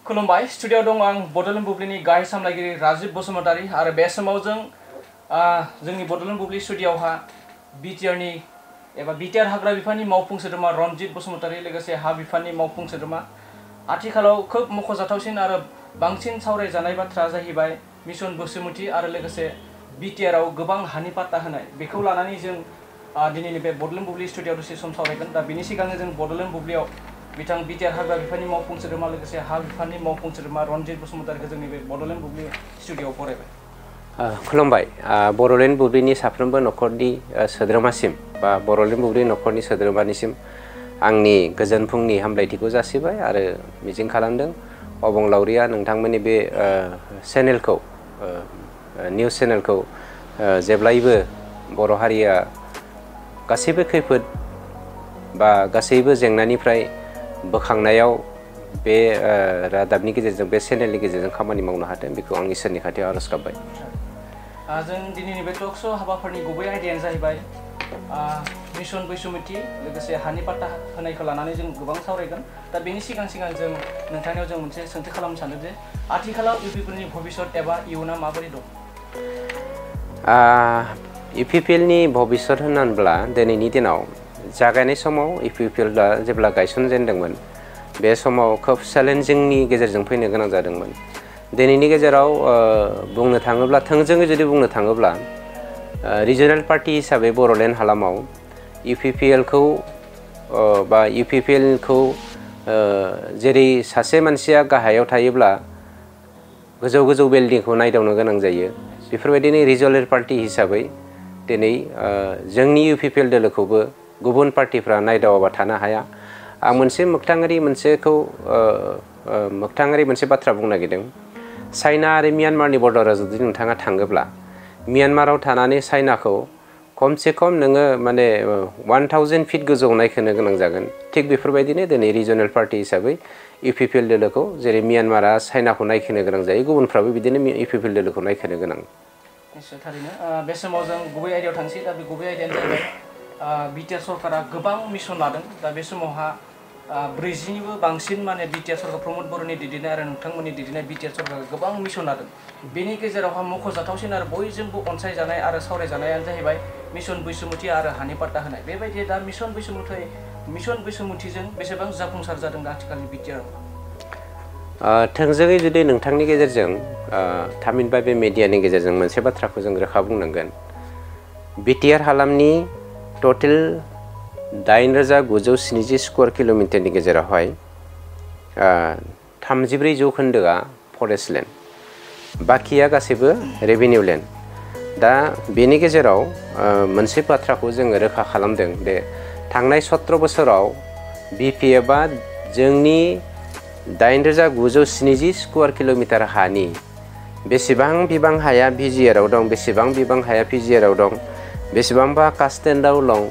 खुलुमबाय स्टुडियोआव दं आं बड'लेण्ड बुब्लिनि गाहाय सामलायगिरि राजिब बसुमतारी आरो बे समाव जोंनि बड'लेण्ड बुब्लि स्टुडियोआवहा बिटिआरनि एबा बिटिआर हाग्रा बिफाननि मावफुं सोद्रोमा रनजित बसुमतारी लोगोसे हा बिफाननि मावफुं सोद्रोमा आथिखालाव खोब मख'जाथावसिन आरो बांसिन सावरायजानाय बाथ्रा जाहैबाय मिशन बसुमती आरो लोगोसे बिटिआरआव गोबां हानि पाट्टा होनाय बेखौ लानानै जों दिनैनि बे बड'लेण्ड बुब्लि स्टुडियोआव दसे सम सावरायगोन दा बिनि सिगांनो जों बड'लेण्ड बुब्लियाव बिथां बिटिआर हाग्रा बिफाननि मावफुं सोद्रोमा लोगोसे हा बिफाननि मावफुं सोद्रोमा रनजित बसुमतारीखौ जोंनि बे बड'लेण्ड बुब्लि स्टुडियोआव बरायबाय। खुलुमबाय बड'लेण्ड बुब्लिनि साफ्रोमबो न'खरनि सोद्रोमासिम बा बड'लेण्ड बुब्लि न'खरनि सोद्रोमानिसिम आंनि गोजोन फुंनि हामलायथिखौ जासिबाय आरो मिजिं खालामदों अबंलावरिया नोंथांमोननि बे चेनेलखौ निउस चेनेलखौ जेब्लायबो बर' हारिया गासैबो खैफोद बा गासैबो जेंनानिफ्राय बोखांनायाव बे रादाबनि गेजेरजों बे चेनेलनि गेजेरजों खामानि मावनो हादों बेखौ आं इसोरनि खाथियाव आरज गाबबाय। जों दिनैनि बे टक श' हाबाफारिनि गुबै आयदायानो जाहैबाय मिशन बसुमती लोगोसे हानि पाट्टा होनायखौ लानानै जों गोबां सावरायगोन दा बेनि सिगां जों नोंथांनियाव जों मोनसे सोंथि खालामनो सानो जे आथिखालाव इउपिपिएलनि भबिष्यत एबा इयुना माबोरै दं? इउपिपिएलनि भबिष्यत होननानैब्ला दिनैनि दिनाव जागायनाय समाव इउपिपिएलआ जेब्ला गायसनजेनदोंमोन बे समाव खोब चेलेन्जिंनि गेजेरजों फैनो गोनां जादोंमोन। दिनैनि गेजेराव बुंनो थाङोब्ला थोंजोङै जुदि बुंनो थाङोब्ला रिजनेल पार्टी हिसाबै बड'लेण्ड हालामाव इउपिपिएलखौ बा इउपिपिएलखौ जेरै सासे मानसिया गाहायाव थायोब्ला गोजौ गोजौ बिल्डिंखौ नायदावनो गोनां जायो बेफोरबायदिनो रिजनेल पार्टी हिसाबै दिनै जोंनि इउपिपिएल दोलोखौबो गुबुन पार्टीफ्रा नायदावाबा थानो हाया। आं मोनसे मोगथाङारि मोनसे बाथ्रा बुंनो नागिरदों चाइना आरो म्यानमारनि बर्डाराव जुदि नोंथाङा थाङोब्ला म्यानमाराव थानानै चाइनाखौ खमसे खम नोङो माने 1000 फिट गोजौआव नायखोनो गोनां जागोन थिग बेफोरबायदिनो दिनै रिजनेल पार्टी हिसाबै इउपिपिएल दोलोखौ जेरै म्यानमारा चाइनाखौ नायखोनो गोनां जायो गुबुनफ्राबो बिदिनो इउपिपिएल दोलोखौ नायखोनो गोनां। निश्चय थारैनो बे समाव जों गुबै आयदायाव थांसै दा बे गुबै आयदायानो जाहैबाय बिटिआर सरकारा गोबां मिशन लादों दा बे समावहा 40निबो बांसिन माने बिटिआर सरकार प्रमद बर'नि दैदेननाय आरो नोंथांमोननि दैदेननाय बिटिआर सरकारा गोबां मिशन लादों बेनि गेजेरावहा मख'जाथावसिन आरो बयजोंबो अनसायजानाय आरो सावरायजानायानो जाहैबाय मिशन बसुमती आरो हानि पाट्टा होनाय बेबायदि दा मिशन बसुमतीजों बेसेबां जाफुंसार जादों दा आथिखालनि बिटिआर? थोंजोङै जुदि नोंथांनि गेजेरजों थामहिनबा बे मिडियानि गेजेरजों मोनसे बाथ्राखौ जों रोखा बुंनांगोन बिटिआर हालामनि टटेल 8970 स्क्वायर किल'मिटारनि गेजेरावहाय 34 जौखोन्दोआ फरेस्ट लेन्ड बाखिया गासैबो रेभिनिउ लेन्ड। दा बेनि गेजेराव मोनसे बाथ्राखौ जोङो रोखा खालामदों दे थांनाय 17 बोसोराव बिपिएफआ जोंनि 8970 स्क्वायर किल'मिटार हानि बेसेबां बिबां हाया बिजिआरआव दं बेसेबां बिबां हाया पिजिआरआव दं बेसेबांबा कास्टेन्डआव दं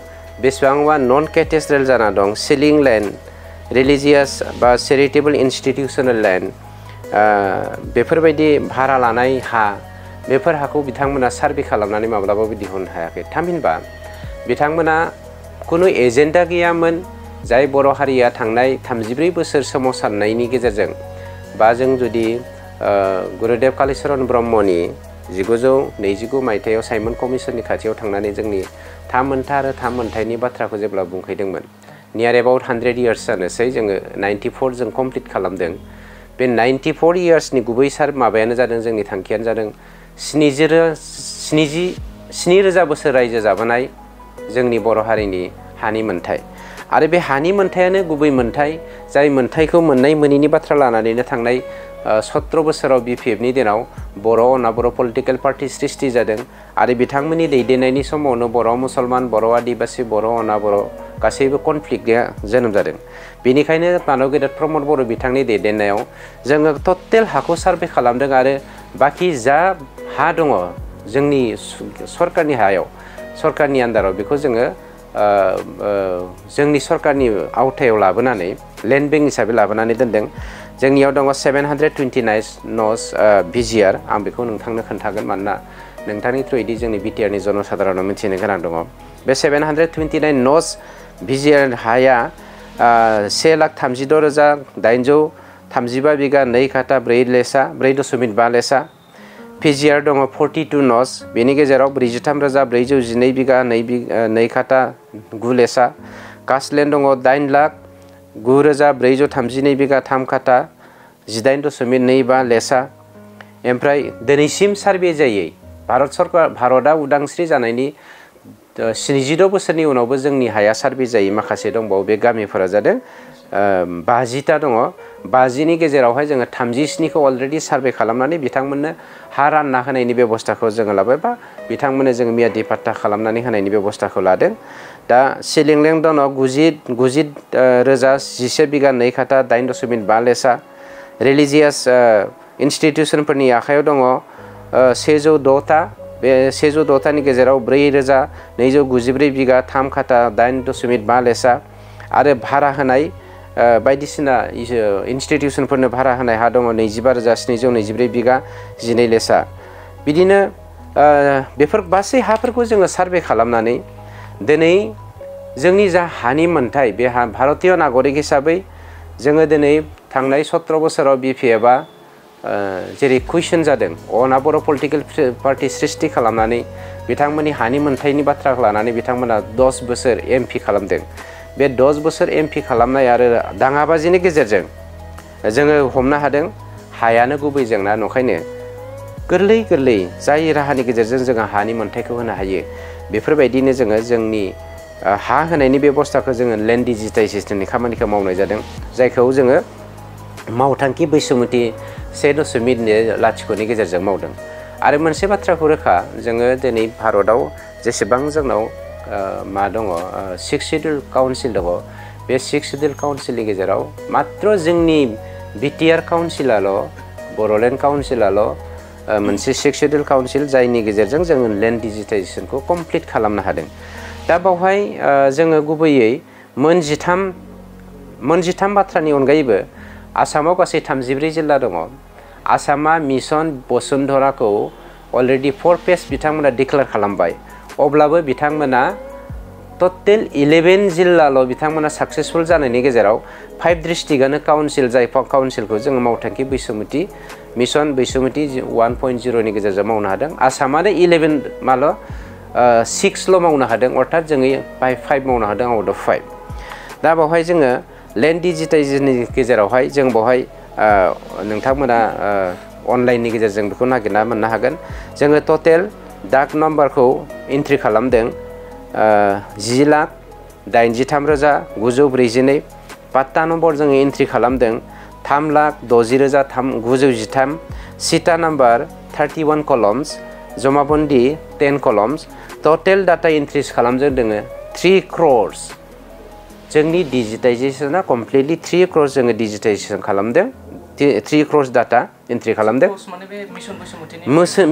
बेसेबांबा नन केटेस्ट्रेल जाना दं सिलिं लेन्ड रिलिजियास बा चेरिटेबल इन्स्टिटिउसनेल लेन्ड बेफोरबायदि भारा लानाय हा बेफोर हाखौ बिथांमोना सार्भे खालामनानै माब्लाबाबो दिहुननो हायाखै थामहिनबा बिथांमोना खुनु एजेन्डा गैयामोन जाय बर' हारिया थांनाय 34 बोसोर सोमावसारनायनि गेजेरजों बा जों जुदि गुरुदेव कालिचरन ब्रह्मनि 1929 मायथाइयाव साइमन कमिसननि खाथियाव थांनानै जोंनि थाम मोनथा आरो थाम मोनथाइनि बाथ्राखौ जेब्ला बुंहैदोंमोन नियार एबाउट 100 इयार्स जानोसै जोङो 94 जों कमप्लिट खालामदों बे 94 इयार्सनि गुबै माबायानो जादों जोंनि थांखियानो जादों 7,000 बोसोर रायजो जाबोनाय जोंनि बर' हारिनि हानि मोन्थाय आरो बे हानि मोन्थायानो गुबै मोन्थाय जाय मोन्थायखौ मोननाय मोनैनि बाथ्रा लानानैनो थांनाय 17 बोसोराव बिपिएफनि दिनाव बर' अना-बर' पलिटिकेल पार्टी सृष्टि जादों आरो बिथांमोननि दैदेननायनि समावनो बर' मुसलमान बर' आदिबासि बर' अना-बर' गासैबो कनफ्लिक्टआ जोनोम जादों। बेनिखायनो मानव गेदेर प्रमद बर' बिथांनि दैदेननायाव जोङो टटेल हाखौ सार्भे खालामदों आरो बाखि जा हा दङ जोंनि सरकारनि हायाव सरकारनि आन्दाराव बेखौ जोङो जोंनि सरकारनि आवथायाव लाबोनानै लेन्ड बेंक हिसाबै लाबोनानै दोनदों। जोंनियाव दङ 729 न'स बिजिआर आं बेखौ नोंथांनो खोन्थागोन मानोना नोंथांनि थ्रुयैदि जोंनि बिटिआरनि जनसाधारनाव मिथिनो गोनां दङ बे 729 न'स बिजिआर हाया 1,36,800 35 बिगा 2 काटा 4 लेसा 4.5 लेसा पिजिआर दङ 42 नस बेनि गेजेराव 43,412 बिगा 2 काटा 9 लेसा कास्टलेन्ड दङ 8,09,432 बिगा 3 काटा 18.25 लेसा ओमफ्राय दिनैसिम सार्भे जायै भारतआ उदांस्रि जानायनि 76 बोसोरनि उनावबो जोंनि हाया सार्भे जायै माखासे दंबावो बे गामिफोरा जादों 50टा दङ 50नि गेजेरावहाय जोङो 37खौ अलरेडि सार्भे खालामनानै बिथांमोननो हा रानना होनायनि बेबस्थाखौ जोङो लाबाय बा बिथांमोननो जोङो मियादि पाट्टा खालामनानै होनायनि बेबस्थाखौ लादों दा सिलिंलें दङ 90,011 बिगा 2 काटा 8.5 लेसा रिलिजियास इन्स्टिटिउसनफोरनि आखायाव दङ 106टा बे 106टानि गेजेराव 4,294 बिगा 3 काटा 8.5 लेसा आरो भारा होनाय बायदिसिना इन्स्टिटिउसनफोरनो भारा होनाय हा दङ 25,724 बिगा 12 लेसा बिदिनो बेफोर गासै हाफोरखौ जोङो सार्भे खालामनानै दिनै जोंनि जा हानि मोन्थाय बे भारतीय नागरिक हिसाबै जोङो दिनै थांनाय 17 बोसोराव बिपिएफआ जेरै कुइसन जादों अनाबर पलिटिकेल पार्टी सृष्टि खालामनानै बिथांमोननि हानि मोन्थायनि बाथ्राखौ लानानै बिथांमोना 10 बोसोर एमपि खालामदों बे 10 बोसोर एमपि खालामनाय आरो दाङाबाजिनि गेजेरजों जोङो हमनो हादों हायानो गुबै जेंना नंखायनो गोरलै जाय राहानि गेजेरजों जोङो हानि मोन्थायखौ होनो हायो बेफोरबायदिनो जोङो जोंनि हा होनायनि बेबस्थाखौ जोङो लेन्ड डिजिटाइजेसननि खामानिखौ मावनाय जादों जायखौ जोङो मावथांखि बैसोमुथि 1.0 गेजेरजों मावदों आरो मोनसे बाथ्राखौ रोखा जोङो दिनै भारतआव जेसेबां जोंनाव मा दङ 6 शेड्युल काउन्सिल दङ बे 6 शेड्युल काउन्सिलनि गेजेराव मात्र जोंनि बिटिआर काउन्सिलाल' बड'लेण्ड काउन्सिलाल' मोनसे 6 शेड्युल काउन्सिल जायनि गेजेरजों जोङो लेन्ड डिजिटाइजेसनखौ कमप्लिट खालामनो हादों दा बावहाय जोङो गुबैयै मोन 13 बाथ्रानि अनगायैबो आसामाव गासै 34 जिल्ला दङ आसामा मिशन बसुन्धराखौ अलरेडि 4 फेज बिथांमोना डिक्लेयार खालामबाय अब्लाबो बिथांमोना टटेल 11 जिल्लाल' बिथांमोना साक्सेसफुल जानायनि गेजेराव 5 डिस्ट्रिक्टआनो काउन्सिल जाय काउन्सिलखौ जोङो मावथांखि बैसोमुथि मिशन बैसोमुथि 1.0 नि गेजेरजों मावनो हादों आसामानो 11 6ल' मावनो हादों अर्थात जोङो 5 मावनो हादों आउट अफ 5 दा बावहाय जोङो लेन्ड डिजिटाइजेसननि गेजेरावहाय जों बावहाय नोंथांमोना अनलाइननि गेजेरजों बेखौ नागिरना मोननो हागोन जोङो टटेल डाक नाम्बारखौ एन्ट्रि खालामदों 10,83,942 पाट्टा नम्बर जोङो एन्ट्रि खालामदों 3,60,913 सिटा नाम्बार 31 कलम्स जमाबन्दि 10 कलम्स टटेल डाटा एन्ट्रिस खालामदों जोङो 3 crores जोंनि डिजिटाइजेसना कमप्लिटलि 3 crores जोङो डिजिटाइजेसन खालामदों 3 crores डाटा एन्ट्रि खालामदों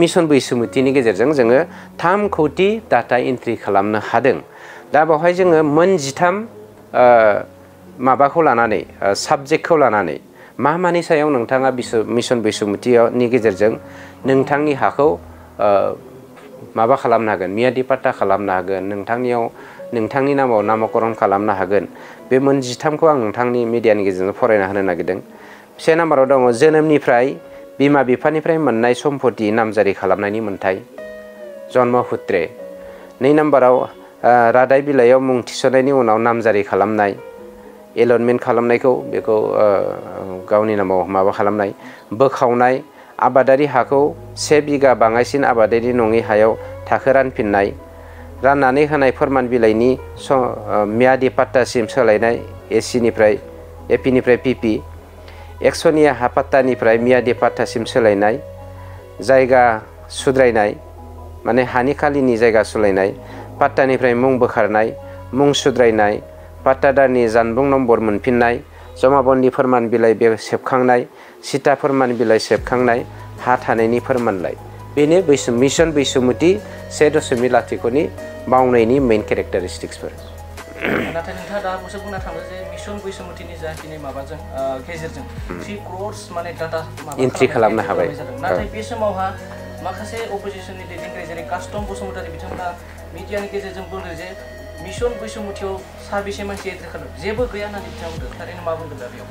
मिशन बैसोमुथिनि गेजेरजों जोङो 3 कौटि डाटा एन्ट्रि खालामनो हादों दा बावहाय जोङो मोन 13 माबाखौ लानानै साबजेक्टखौ लानानै मानि सायाव नोंथाङा मिशन बैसोमुथिनि गेजेरजों नोंथांनि हाखौ माबा खालामनो हागोन मियादि पाट्टा खालामनो हागोन नोंथांनि नामाव नामकरण खालामनो हागोन बे मोन 13खौ आं नोंथांनि मिडियानि गेजेरजों फरायना होनो नागिरदों से नाम्बाराव दङ जोनोमनिफ्राय बिमा बिफानिफ्राय मोननाय सम्पति नामजारि खालामनायनि मोन्थाय जन्मपुत्रे 2 नाम्बाराव रादाय बिलाइयाव मुं थिसननायनि उनाव नामजारि खालामनाय एलटमेन्ट खालामनायखौ बेखौ गावनि नामाव माबा खालामनाय बोखावनाय आबादारि हाखौ 1 बिगा बाङाइसिन आबादारि नङि हायाव थाखो रानफिननाय राननानै होनाय फोरमान बिलाइनि मियादि पाट्टासिम सोलायनाय एपिनिफ्राय पिपि एक्सनिया हा पाट्टानिफ्राय मियादि पाट्टासिम सोलायनाय जायगा सुद्रायनाय माने हानि खालिनि जायगा सोलायनाय पाट्टानिफ्राय मुं बोखारनाय मुं सुद्रायनाय पाट्टादारनि जानबुं नम्बर मोनफिननाय जमाबन्दी फोरमान बिलाइ सेबखांनाय सिटा फोरमान बिलाइ सेबखांनाय हा थानायनि फोरमानलाइ बेनो मिशन बैसोमुथि 1.0 नि मावनायनि मेइन केरेक्टारिस्टिक्सफोर नाथाय नोंथाङा दा बावैसो बुंना थांदों जे मिशन बैसोमुथिनि जाखिनि माबाजों गेजेरजों 3 crores माने डाटा एन्ट्रि खालामनो हाबाय नाथाय बे समावहा माखासे अपोजिशननि दैदेनगिरि जेरै कास्टम बसुमतारी बिथांमोना मिडियानि गेजेरजों बुंदों जे मिशन बैसोमुथियाव साबेसे मानसि एन्ट्रि खालामदों जेबो गैया होननानै बिथांमोन थारैनो मा बुंदों दा बेयाव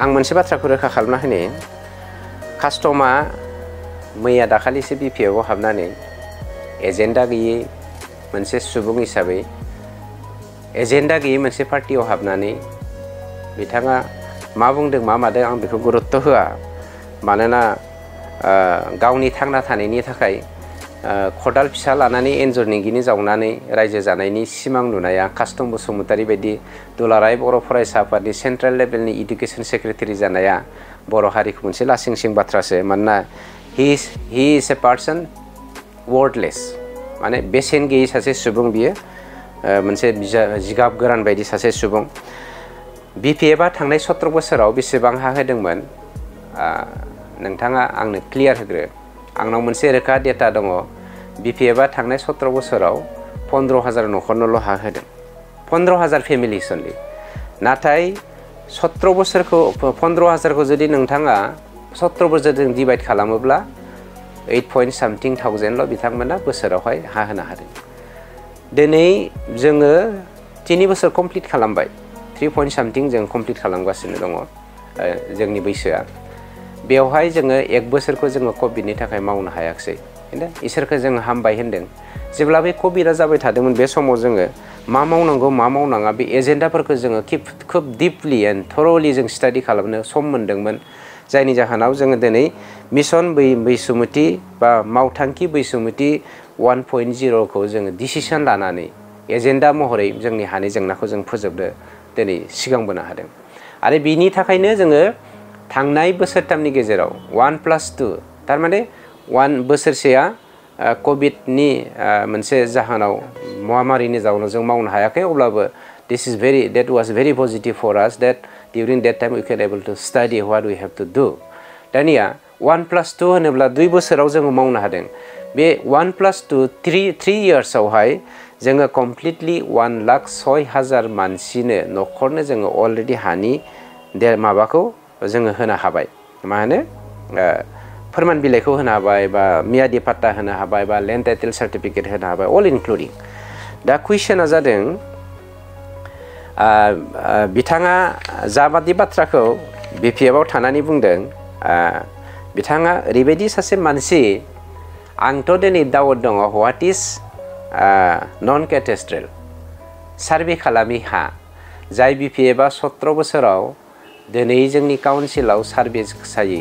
आं मोनसे बाथ्राखौ रोखा खालामना होनि कास्टमा मैया दाखालिसो BPF आव हाबनानै एजेन्डा गैयै मोनसे सुबुं हिसाबै एजेन्डा गैयै मोनसे पार्टियाव हाबनानै बिथाङा मा बुंदों मा मादों आं बेखौ गुरुत्त होआ मानोना गावनि थांना थानायनि थाखाय खदाल फिसा लानानै एन्जर निगिनि जावनानै रायजो जानायनि सिमां नुनाया कास्टम बसुमतारी बायदि दुलाराय बर' फरायसा आफादनि सेन्ट्रेल लेभेलनि इडुकेसन सेक्रेटारि जानाया बर' हारिखौ मोनसे लासिंसिं बाथ्रासो मानोना he is a person wordless माने बेसेन गैयै सासे सुबुं बियो मोनसे जिगाब गोरान बायदि सासे सुबुं BPF आ थांनाय 17 बोसोराव बेसेबां हा होदोंमोन नोंथाङा आंनो क्लियार होग्रो आंनाव मोनसे रोखा डेटा दङ BPF आ थांनाय 17 बोसोराव 15,000 न'खरनोल' हा होदों 15,000 फेमिलिस अनलि नाथाय 17 बोसोरखौ 15,000 खौ जुदि नोंथाङा 17 बोसोरजों डिभाइड खालामोब्ला 8.something,000 बिथांमोना बोसोरावहाय हा होनो हादों दिनै जोङो 3 बोसोर कमप्लिट खालामबाय 3.something जों कमप्लिट खालामगासिनो दङ जोंनि बैसोआ बेवहाय जोङो 1 बोसोरखौ जोङो कभिडनि थाखाय मावनो हायाखै इसोरखौ जों हामबाय होनदों जेब्ला बे कभिडआ जाबाय थादोंमोन बे समाव जोङो मा मावनांगौ मा मावनाङा बे एजेन्डाफोरखौ जोङो खोब डिपलि एन्ड थरलि जों स्टाडि खालामनो सम मोन्दोंमोन जायनि जाहोनाव जोङो दिनै मिशन बैसुमुथि बा मावथांखि बैसुमुथि 1.0 खौ जोङो डिसिसन लानानै एजेन्डा महरै जोंनि हानि जेंनाखौ जों फोजोबनो दिनै सिगांबोनो हादों आरो बिनि थाखायनो जोङो थांनाय बोसोरथामनि गेजेराव 1+2 थारमाने 1 बोसोरसेया कभिडनि मोनसे जाहोनाव महामारिनि जाहोनाव जों मावनो हायाखै अब्लाबो that was very positive for us that during that time we can able to study what we have to do दानिया 1+2 होनोब्ला 2 बोसोराव जोङो मावनो हादों बे 1+2 3 yearsआवहाय जोङो कमप्लिटलि 1,06,000 मानसिनो न'खरनो जोङो अलरेडि हानि माबाखौ जोङो होनो हाबाय मा होनो फोरमान बिलाइखौ होनो हाबाय बा मियादि पाट्टा होनो हाबाय बा लेन्ड टाइटेल सार्टिफिकेट होनो हाबाय अल इनक्लुडिं दा कुइसना जादों बिथाङा जाबादि बाथ्राखौ BPF आव थानानै बुंदों बिथाङा ओरैबायदि सासे मानसि आंथ' दिनै दाउट दङ व्हाट इज नन केटेस्ट्रेल सार्भे खालामि हा जाय BPF आ 17 बोसोराव दिनै जोंनि काउन्सिलाव सार्भे जायो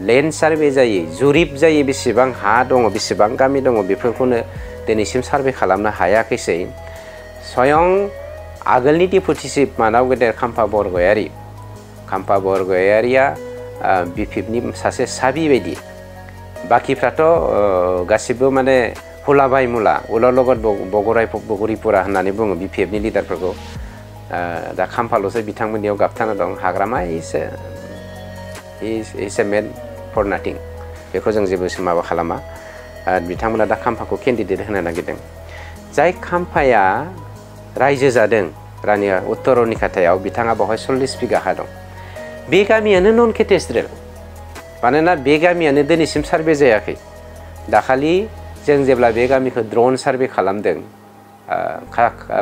लेन्ड सार्भे जायो जुरिब जायो बेसेबां हा दङ बेसेबां गामि दङ बेफोरखौनो दिनैसिम सार्भे खालामनो हायाखैसै स्वयं आगोलनि डेपुटि चिफ मानाव गेदेर खाम्फा बरगयारिया BPF नि सासे साबि बायदि बाखिफ्राथ' गासिबो माने हुलाबाय मुला उलालगत बगरिपुरा होननानै बुङो BPF नि लिडारफोरखौ दा खाम्फाल'सो बिथांमोननियाव गाबथाना दं हाग्रामा इज ए मेन फर नाथिं बेखौ जों जेबो माबा खालामा बिथांमोना दा खाम्फाखौ केन्डिडेट होनो नागिरदों जाय खाम्फाया रायजो जादों रानिया उत्तरनि खाथायाव बिथाङा बावहाय 40 बिगा हा दं बे गामियानो नन केटेस्ट्रेल मानोना बे गामियानो दिनैसिम सार्भे जायाखै दाखालि जों जेब्ला बे गामिखौ ड्रन सार्भे खालामदों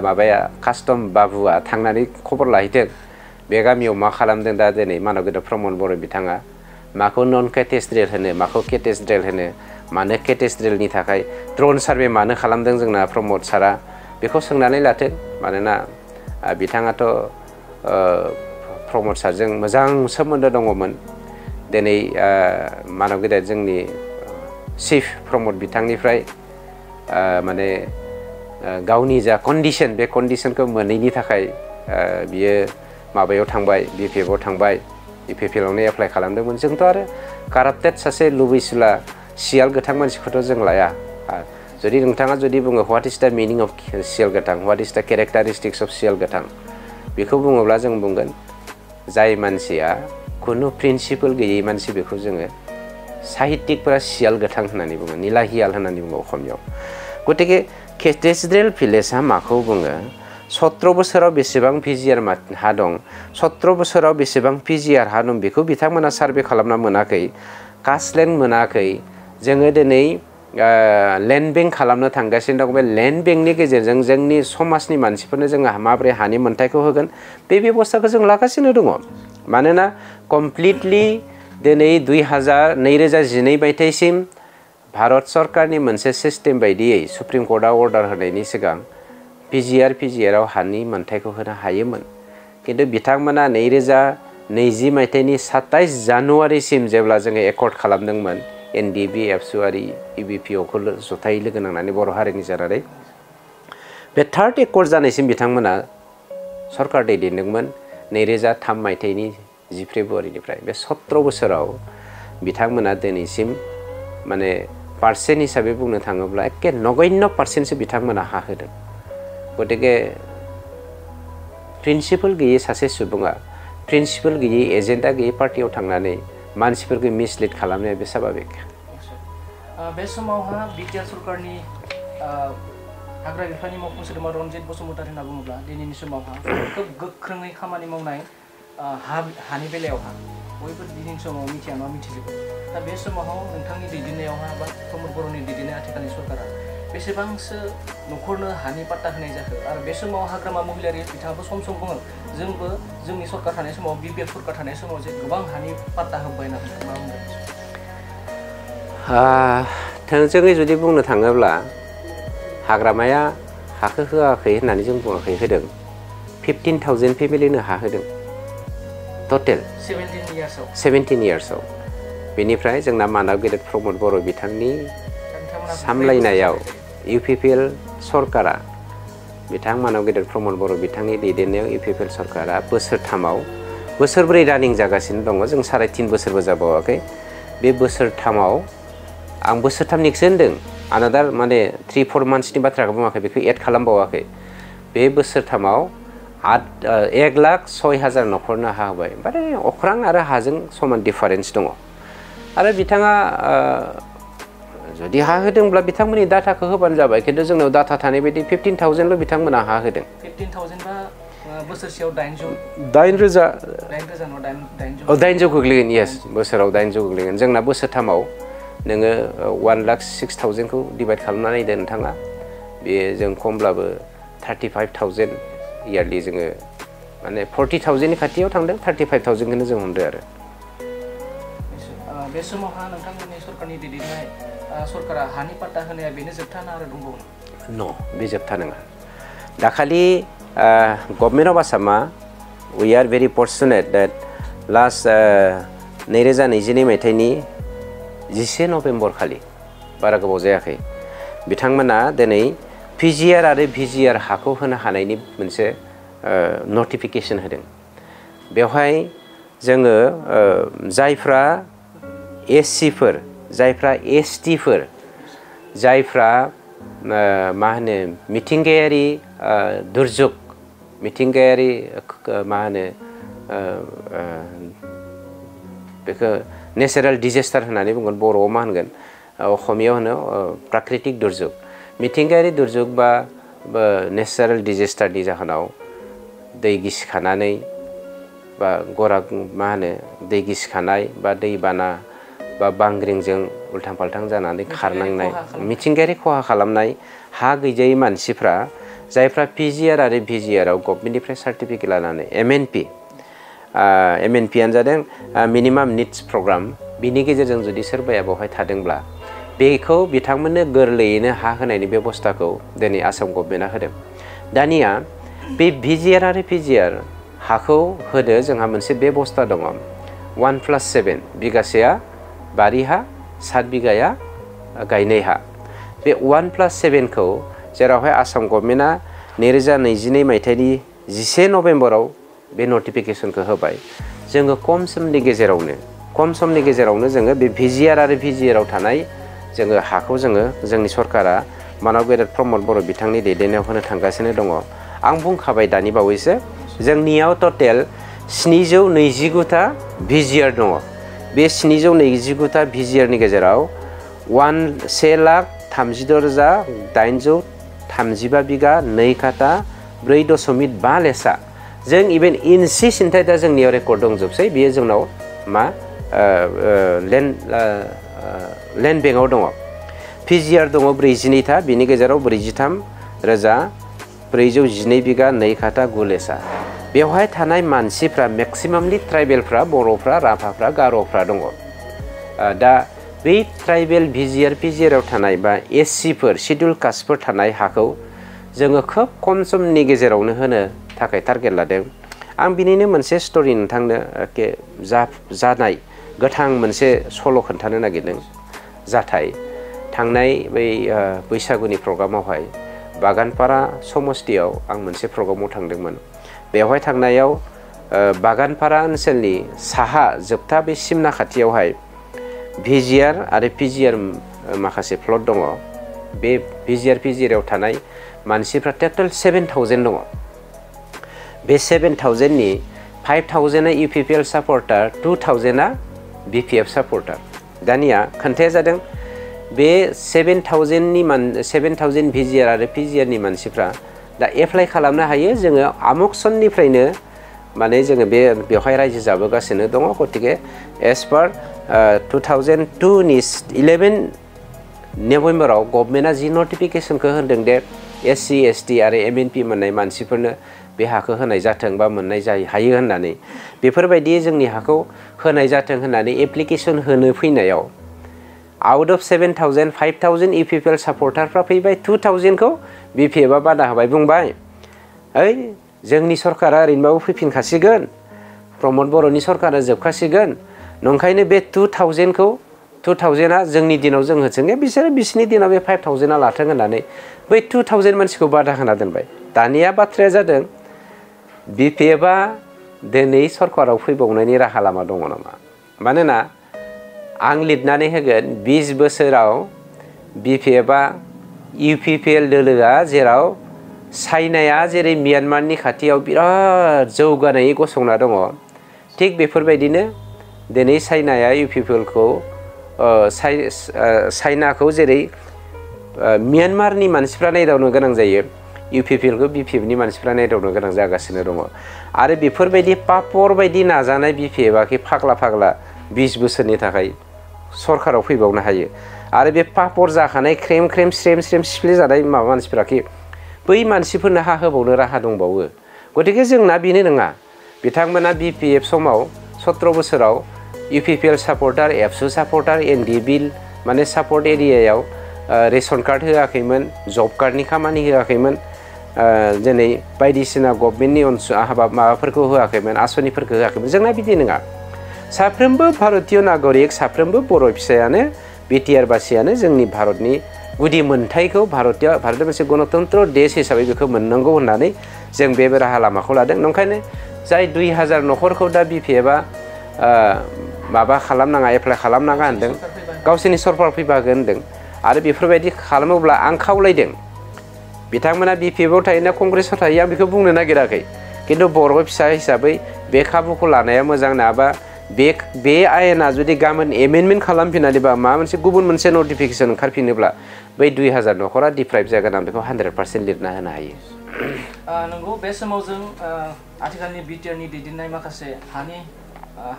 माबाया कास्टम बाबुआ थांनानै खबर लाहैदों बे गामियाव मा खालामदों दा दिनै मानव गेदेर प्रमद बर' बिथाङा माखौ नन केटेस्ट्रेल होनो माखौ केटेस्ट्रेल होनो मानो केटेस्ट्रेलनि थाखाय ड्रन सार्भे मानो खालामदों जोंना प्रमद सारा बेखौ सोंनानै लाथों मानोना बिथाङाथ' प्रमद सारजों मोजां सोमोन्दो दङमोन दिनै मानव गेदेर जोंनि चिफ प्रमद बिथांनिफ्राय माने गावनि जा कन्डिशन बे कन्डिशनखौ मोनैनि थाखाय बियो माबायाव थांबाय BPF आव थांबाय BPF आवनो एप्लाइ खालामदोंमोन जोंथ' आरो काराप्टेड सासे लुबैसुला सियाल गोथां मानसिखौथ' जों लाया जुदि नोंथाङा जुदि बुङो व्हाट इज द मिनिं अफ सियाल गोथां व्हाट इज द केरेक्टारिस्टिक्स अफ सियाल गोथां बेखौ बुङोब्ला जों बुंगोन जाय मानसिया खुनु प्रिन्सिपल गैयै मानसि बेखौ जोङो साहित्यिकफोरा सियाल गोथां होननानै बुङो निलाहियाल होननानै बुङो असमियाव गतिके केटेस्ट्रेल भिलेजआ माखौ बुङो 17 बोसोराव बेसेबां PGR हा दं 17 बोसोराव बेसेबां PGR हा दं बेखौ बिथांमोना सार्भे खालामना मोनाखै कास्टलेन्ड मोनाखै जोङो दिनै लेन्ड बेंक खालामनो थांगासिनो दं बे लेन्ड बेंकनि गेजेरजों जोंनि समाजनि मानसिफोरनो जोङो माबोरै हानि मोन्थायखौ होगोन बे बेबस्थाखौ जों लागासिनो दङ मानोना कमप्लिटलि दिनै 2012 मायथाइसिम भारत सरकारनि मोनसे सिस्टेम बायदियै सुप्रिम कर्टआ अर्डार होनायनि सिगां पिजिआरआव हानि मोनथायखौ होनो हायोमोन किन्तु बिथांमोना 2020 मायथाइनि 27 जानुवारिसिम जेब्ला जोङो एकर्ड खालामदोंमोन एनडिबि एबसु आरो इबिपिअखौ जथायै लोगो नांनानै बर' हारिनि जानानै बे थार्ड एकर्ड जानायसिम बिथांमोना सरकार दैदेनदोंमोन 2003 मायथाइनि 10 फेब्रुवारिनिफ्राय बे 17 बोसोराव बिथांमोना दिनैसिम माने पार्सेन्ट हिसाबै बुंनो थाङोब्ला एखे नगण्य पार्सेन्टसो बिथांमोना हा होदों गतिके प्रिन्सिपल गैयै सासे सुबुङा प्रिन्सिपल गैयै एजेन्डा गैयै पार्टियाव थांनानै मानसिफोरखौ मिसलिड खालामनाया बे स्वाभाबिक बे समावहा बिटिआर सरकारनि हाग्रा बिफाननि मावफुं सोद्रोमा रनजित बसुमतारी होनना बुङोब्ला दिनैनि समावहा खोब गोख्रोङै खामानि मावनाय हानि बेलायावहा बयबो दिनैनि समाव मिथिया नङा मिथिजोबो दा बे समाव नोंथांनि दैदेननायावहा बा प्रमद बर'नि दैदेननाय आथिखालनि सरकारा बेसेबांसो न'खरनो हानि पाट्टा होनाय जाखो आरो बे समाव हाग्रामा महिलारि बिथाङाबो सम सम बुङो जोंबो जोंनि सरकार थानाय समाव बिपिएफ सरकार थानाय समाव जे गोबां हानि पाट्टा होबाय होनना मा बुंदों थोंजोङै जुदि बुंनो थाङोब्ला हाग्रामाया हाखौ होआखै होननानै जों बुङाखै होदों 15,000 फेमिलिनो हा होदों टटेल 17 इयार्सआव बेनिफ्राय जोंना मानाव गेदेर प्रमद बर' बिथांनि सामलायनायाव इउपिपिएल सरकारा बिथां मानाव गेदेर प्रमद बर' बिथांनि दैदेननायाव इउपिपिएल सरकारा बोसोरथामाव बोसोरब्रै रानिं जागासिनो दङ जों 3.5 बोसोरबो जाबावाखै बे बोसोरथामाव आं बोसोरथामनिखौसो होनदों आनादार माने 3-4 मान्थसनि बाथ्राखौ बुङाखै बेखौ एड खालामबावाखै बे बोसोरथामाव 1,06,000 न'खरनो हा होबाय माने अख्रां आरो हाजों समान डिफारेन्स दङ आरो बिथाङा जुदि हा होदोंब्ला बिथांमोननि डाटाखौ होबानो जाबाय किन्तु जोंनाव डाटा थानाय बायदि 15,000ल' बिथांमोना हा होदों 15,000 बा बोसोरसेयाव 8,000 गोग्लैगोन येस बोसोराव 800 गोग्लैगोन जोंना बोसोरथामाव नोङो 1,06,000खौ डिभाइड खालामना नायदो नोंथाङा बे जों खमब्लाबो 35,000 इयारलि जोङो माने 40,000नि खाथियाव थांदों 35,000खौनो जों हमदो आरो बे समावहा नोंथांमोननि सरकारनि दैदेननाय सरकारा हानि पाट्टा होनाया बेनो जोबथा ना आरो दंबावो न' बे जोबथा नङा दाखालि गभर्नमेन्ट अफ आसामा we are very fortunate that last 2022 मायथाइनि 10 नभेम्बर खालि बारा गोबाव जायाखै बिथांमोना दिनै पिजिआर आरो भिजिआर हाखौ होनो हानायनि मोनसे नटिफिकेसन होदों बेवहाय जोङो जायफ्रा एससिफोर जायफ्रा एसटिफोर जायफ्रा मा होनो मिथिंगायारि दुर्जुग मिथिंगायारि मा होनो बेखौ नेचारेल डिजेस्टार होननानै बुंगोन बर'आव मा होनगोन असमियाव होनो प्राकृतिक दुर्जुग मिथिंगायारि दुर्जुग बा नेचारेल डिजेस्टारनि जाहोनाव दै गिसिखानानै बा गरा मा होनो दै गिसिखानाय बा दैबाना बा बांग्रिंजों उल्थां फाल्थां जानानै खारनांनाय मिथिंगायारि खहा खालामनाय हा गैजायै मानसिफ्रा जायफ्रा पिजिआर आरो भिजिआरआव गभर्नमेन्टनिफ्राय सार्टिफिकेट लानानै एमएनपिआनो जादों मिनिमाम निड्स प्रग्राम बिनि गेजेरजों जुदि सोरबाया बेवहाय थादोंब्ला बेखौ बिथांमोननो गोरलैयैनो हा होनायनि बेबस्थाखौ दिनै आसाम गभर्नमेन्टआ होदों दानिया बे भिजिआर आरो पिजिआर हाखौ होदो जोंहा मोनसे बेबस्था दङ 1+7 बिगासेया बारि हा 7 बिगाया गायनाय हा बे 1+7खौ जेरावहाय आसाम गभर्नमेन्टआ 2022 मायथाइनि 10 नभेम्बराव बे नटिफिकेसनखौ होबाय जोङो खम समनि गेजेरावनो जोङो बे भिजिआर आरो भिजिआरआव थानाय जोङो हाखौ जोङो जोंनि सरकारा मानाव गेदेर प्रमद बर' बिथांनि दैदेननायाव होनो थांगासिनो दङ आं बुंखाबाय दानि बावैसो जोंनियाव टटेल 729टा भिजिआर दङ बे 729टा भिजिआरनि गेजेराव 1,32,835 बिगा 2 काटा 4.5 लेसा जों इभेन इन्सि सिन्थाय दा जोंनियाव रेकर्ड दंजोबसै बेयो जोंनाव मा लेन्ड बेंकआव दङ पिजिआर दङ 42टा बिनि गेजेराव 43,412 बिगा 2 काटा 9 लेसा बेवहाय थानाय मानसिफ्रा मेक्सिमामलि ट्राइबेलफ्रा बर'फ्रा राभाफ्रा गार'फ्रा दङ दा बै ट्राइबेल भिजिआर पिजिआराव थानाय बा एससिफोर शिडिउल कास्टफोर थानाय हाखौ जोङो खोब खम समनि गेजेरावनो होनो थाखाय टारगेट लादों आं बिनिनो मोनसे स्ट'रि नोंथांनो जानाय गोथां मोनसे सल' खोन्थानो नागिरदों जाथाय थांनाय बै बैसागुनि प्रग्रामावहाय बागानपारा समस्तियाव आं मोनसे प्रग्रामाव थांदोंमोन बेवहाय थांनायाव बागानपारा ओनसोलनि साहा जोबथा बे सिमना खाथियावहाय भिजिआर आरो पिजिआर माखासे प्लट दङ बे भिजिआर पिजिआराव थानाय मानसिफ्रा टटेल 7000 दङ बे 7000नि 5000आ इउपिपिएल सापर्टार 2000आ बिपिएफ सापर्टार दानिया खोन्थाया जादों बे 7000 भिजिआर आरो पिजिआरनि मानसिफ्रा दा एप्लाइ खालामनो हायो जोङो आमुक सननिफ्रायनो माने जोङो बेवहाय रायजो जाबोगासिनो दङ गतिके एस पार 2002 नि 11 नभेम्बराव गभर्नमेन्टआ जि नटिफिकेसनखौ होदों दे एससि एसटि आरो एमएनपि मोननाय मानसिफोरनो बे हाखौ होनाय जाथों बा मोननाय हायो होननानै बेफोरबायदि जोंनि हाखौ होनाय जाथों होननानै एप्लिकेसन होनो फैनायाव आउट अफ 7000 5000 इउपिपिएल सापर्टारफ्रा फैबाय 2000खौ बिपिएफआ बादा होबाय बुंबाय ओइ जोंनि सरकारा ओरैनोबाबो फैफिनखासिगोन प्रमद बर'नि सरकारा जोबखासिगोन नंखायनो बे 2000आ जोंनि दिनाव जों होथों बिसोरो बिसिनि दिनाव बे 5000आ लाथों होननानै बै 2000 मानसिखौ बादा होना दोनबाय दानिया बाथ्राया जादों बिपिएफआ दिनै सरकाराव फैबावनायनि राहा लामा दङ नामा मानोना आं लिरनानै होगोन 20 बोसोराव बिपिएफआ इउपिपिएल दोलोआ जेराव चाइनाया जेरै म्यानमारनि खाथियाव बिराद जौगानाय गसंना दङ थिग बेफोरबायदिनो दिनै चाइनाया इउपिपिएलखौ चाइनाखौ जेरै म्यानमारनि मानसिफ्रा नायदावनो गोनां जायो इउपिपिएलखौ बिपिएफनि मानसिफ्रा नायदावनो गोनां जागासिनो दङ आरो बेफोरबायदि पापर बायदि नाजानाय बिपिएफआखि फाग्ला 20 बोसोरनि थाखाय सरकाराव फैबावनो हायो आरो बे पापर जाखानाय ख्रेम स्रेम सिफ्लेजानाय माबा मानसिफोराखि बै मानसिफोरनो हा होबावनो राहा दंबावो गतिके जोंना बेनो नङा बिथांमोना बिपिएफ समाव 17 बोसोराव इउपिपिएल सापर्टार एबसु सापर्टार एनडि बिल माने सापर्ट एरियायाव रेशन कार्ड होआखैमोन जब कार्डनि खामानि होआखैमोन दिनै बायदिसिना गभर्नमेन्टनि हाबा माबाफोरखौ होआखैमोन आसनिफोरखौ होआखैमोन जोंना बिदि नङा साफ्रोमबो भारतीय नागरिक साफ्रोमबो बर' फिसायानो बिटिआर बासियानो जोंनि भारतनि गुदि मोनथायखौ भारतआ मोनसे गणतन्त्र देश हिसाबै बेखौ मोननांगौ होननानै जों बे राहा लामाखौ लादों नंखायनो जाय 2000 न'खरखौ दा बिपिएफआ माबा खालामनाङा एप्लाइ खालामनाङा होनदों गावसोरनि सरकार फैबागोन होनदों आरो बेफोरबायदि खालामोब्ला आं खावलायदों बिथांमोना बिपिएफआव थायोना कंग्रेसआव थायो आं बेखौ बुंनो नागिराखै खिन्थु बर' फिसा हिसाबै बे खाबुखौ लानाया मोजां नङाबा बे आयेना जुदि गाबोन एमेन्डमेन्ट खालामफिननानै बा माबा मोनसे गुबुन मोनसे नटिफिकेसन ओंखारफिनोब्ला बै 2000 न'खरा डिप्राइभ जागोन आं बेखौ 100% लिरना होनो हायो नंगौ बे समाव जों आथिखालनि बिटिआरनि दैदेननाय माखासे हानि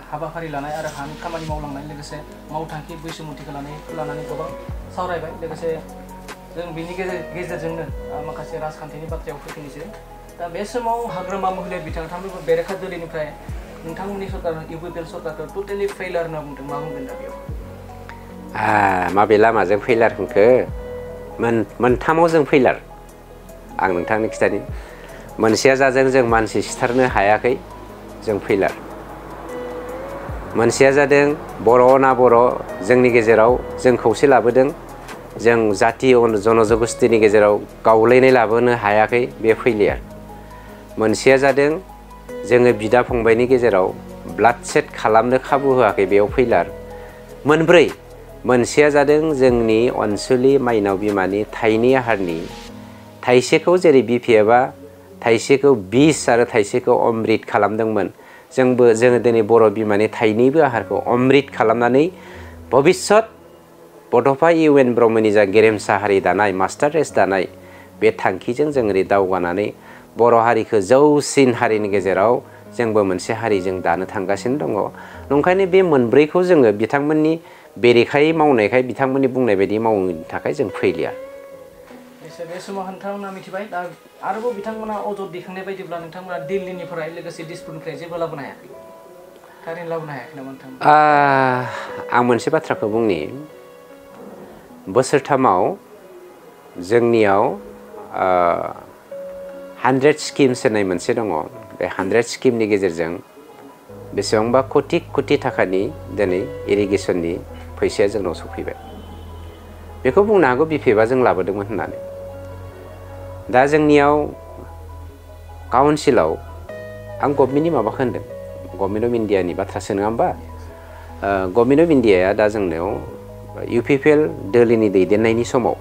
हाबाफारि लानाय आरो हानि खामानि मावलांनाय लोगोसे मावथांखि बैसोमुथिखौ लानानै गोबां सावरायबाय लोगोसे जों बिनि गेजेरजोंनो माखासे राजखान्थिनि बाथ्रायाव फैफिननोसै दा बे समाव हाग्रामा महिला बिथांमोनबो बेरेखा दोलोनिफ्राय नोंथांमोननि सरकार इउपिपिएल सरकारखौ टटेलि फेइलार होनना बुंदों मा बुंगोन दा बेयाव माबे लामाजों फेइलार होनखो मोनथामाव जों फेइलार आं नोंथांनो खिथानि मोनसेया जादों जों मानसि सिथारनो हायाखै जों फेइलार मोनसेया जादों बर' ना बर' जोंनि गेजेराव जों खौसे लाबोदों जों जाति जनजगोष्ठीनि गेजेराव गावलायनाय लाबोनो हायाखै बे फेइलियार मोनसेया जादों जोङो बिदा फंबायनि गेजेराव ब्लाड सेट खालामनो खाबु होआखै बेयाव फेइलार मोनब्रै मोनसेया जादों जोंनि अनसुलि माइनाव बिमानि थाइनै आहारनि थाइसेखौ जेरै बिपिएफआ थाइसेखौ 20 आरो थाइसेखौ अमृत खालामदोंमोन जोङो दिनै बर' बिमानि थाइनैबो आहारखौ अमृत खालामनानै भबिष्यत बड'फा इउएन ब्रह्मनि जा गेरेमसा हारि दानाय मास्टार रेस दानाय बे थांखिजों जों ओरै दावगानानै बर' हारिखौ जौसिन हारिनि गेजेराव जोंबो मोनसे हारि जों दानो थांगासिनो दङ नंखायनो बे मोनब्रैखौ जोङो बिथांमोननि बेरेखायै मावनायखाय बिथांमोननि बुंनाय बायदि मावनो थाखाय जों फेइलियार बे समाव नोंथांमोना मिथिबाय दा आरोबाव बिथांमोना अजद दैखांनाय बायदिब्ला नोंथांमोना दिल्लीनिफ्राय लोगोसे दिसपुरनिफ्राय जेबो लाबोनो हायाखै थारैनो लाबोनो हायाखै नामा नोंथांमोना? आं मोनसे बाथ्राखौ बुंनि बोसोरथामाव जोंनियाव 100 स्किम्स होननाय मोनसे दङ बे 100 स्किमनि गेजेरजों बेसेबांबा कोटि थाखानि दिनै इरिगेसननि फैसाया जोंनाव सफैबाय बेखौ बुंनो हागौ बिपिएफआ जों लाबोदोंमोन होननानै दा जोंनियाव काउन्सिलाव आं गभर्नमेन्टनि माबाखौ होनदों गभर्नमेन्ट अफ इन्डियानि बाथ्रासो नङा होमबा गभर्नमेन्ट अफ इन्डियाया दा जोंनाव इउपिपिएल दोलोनि दैदेननायनि समाव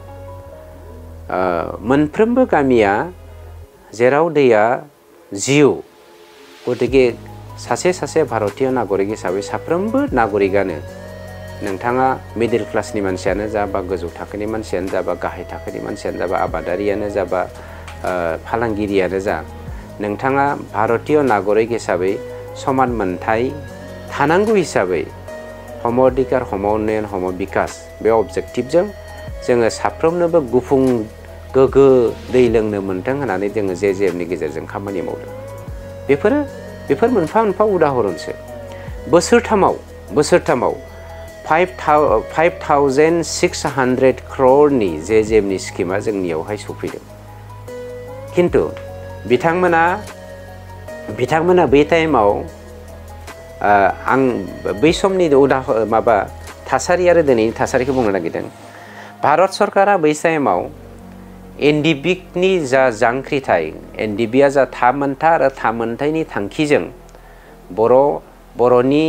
मोनफ्रोमबो गामिया जेराव दैया जिउ गतिके सासे भारतीय नागरिक हिसाबै साफ्रोमबो नागरिकानो नोंथाङा मिडिल क्लासनि मानसियानो जा बा गोजौ थाखोनि मानसियानो जा बा गाहाय थाखोनि मानसियानो जा बा आबादारियानो जा बा फालांगिरियानो जा नोंथाङा भारतीय नागरिक हिसाबै समान मोनथाय थानांगौ हिसाबै हम अधिकार हम उन्नयन हम बिकास बे अबजेक्टिभजों जोङो साफ्रोमनोबो गुफुं गोग्गो दै लोंनो मोनथों होननानै जोङो जेएमनि गेजेरजों खामानि मावदों बेफोर मोनफा मोनफा उदाहरनसो बोसोरथामाव 5,600 crore जेएमनि स्किमा जोंनियावहाय सफैदों किन्तु बिथांमोना बै टाइमाव आं बै समनि माबा थासारि आरो दिनैनि थासारिखौ बुंनो नागिरदों भारत सरकारा बै टाइमाव एनडिबिनि जा जांख्रिथाय एनडिबिआ जा थामोनथा आरो थामोनथायनि थांखिजों बर'नि